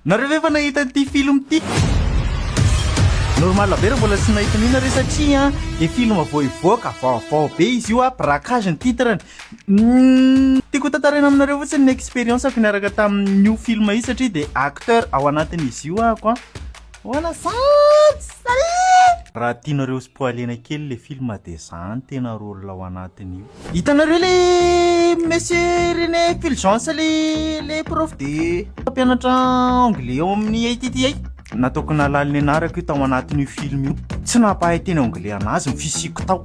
Nareo ve efa nahita an'ity film ity? Normal be raha mbola tsy nahita an'io nareo satria dia film vao hivoaka, vaovao be izy io, braquage ny titre-ny. Tiako ho tantaraina aminareo fotsiny ny expérience-ko niaraka tamin'io film io satria dia acteur ao anatin'izy io ahako an. Hoana salut! Salut! Raha tianareo spoilena kely le film dia za no tena rôle ao anatin'io. Hitanareo le monsieur René Fulgence le le prof de mpampianatra anglais ao amin'ny ITTA? Nataoko nahalala ny anarako io tao anatin'io film io. Tsy nampahay teny anglais anazy ny fisiako tao.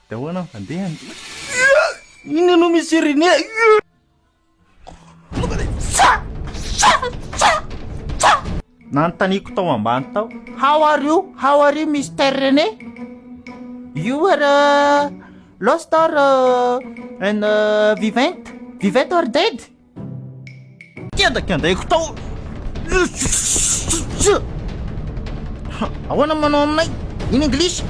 Dia ahoana ny fandehany? Inona no monsieur René? Nanontaniako tao ambany tao. How are you? How are you Mister René? You are uh, lost or uh, and uh, vivant? Vivant or dead? Kendakendaiko tao. Ahoana manao aminay? In English?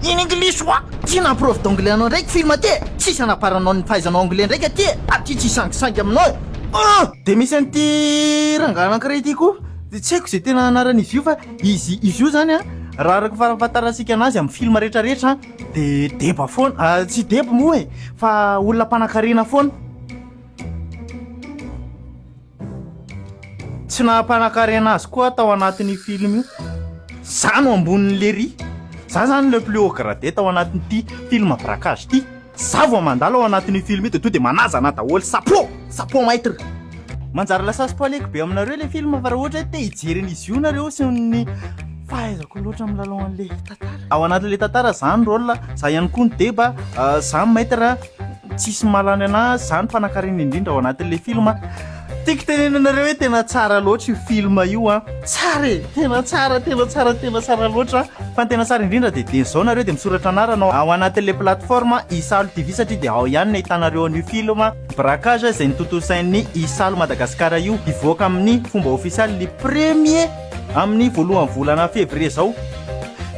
In English wa! Tsy na prof d'anglais anao ndraiky film aty e! Tsisy anaparanao ny fahaizanao anglais ndraiky aty e! Aty tsy hisangisangy aminao e! Ah! De misy an'ity rangahy anankiray ity koa, tsy haiko izay tena anaran'izy io fa izy izy io zany an, raha araka ny fahafantarantsika anazy amin'ny film retraretra de deba foana, tsy deba moa e, fa olona mpanankarena foana. Tsy naha-mpanankarena azy koa tao anatin'io film io. Za no ambonin'i Lery. Za zany le plus haut gradé tao anatin'ity film braquage ity. Za vao mandalo ao anatin'io film io de to de manaja anah daholo. Sapo! Sapo maitre! Manjary lasa spoileko be aminareo le film fa raha ohatra hoe te hijery an'izy io nareo sy ny fahaizako loatra milalao an'le tantara. Ao anatin'le tantara za ny rôle, za ihany koa ny deba, za maitre. Tsisy mahalany anah za ny mpanakarena indrindra ao anatin'le film. Tiako tenenina anareo hoe tena tsara loatra io film io an. Tsara e! Tena tsara, tena tsara, tena tsara loatra. Fa ny tena tsara indrindra dia dia izao nareo dia misoratra anarana ao anatin'le plateforme Isalo TV satria dia ao ihany no ahitanareo an'io film Braquage izay notontosain'ny Isalo Madagascar io. Hivoaka amin'ny fomba ofisialy ny premier amin'ny voalohan'ny volana février izao.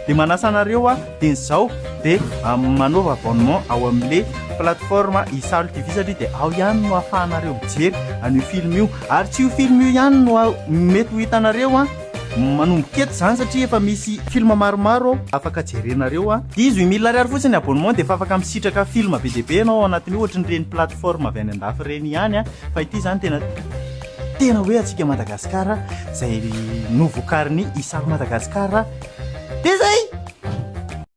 Dia manasa anareo aho dia izao dia manaova abonnement ao amin'le plateforme Isalo TV satria dia ao ihany no ahafahanareo mijery an'io film io ary tsy io film io ihany no mety ho hitanareo an manomboka eto izany satria efa misy film maromaro ao afaka jerenareo an 18000 ariary fotsiny abonnement dia efa afaka misitraka film be dia be ianao ao anatin'io ohatran'ireny plateforme avy any andafy ireny ihany an fa ity izany tena tena hoe antsika Madagasikara izay novokarin'ny Isalo Madagasikara.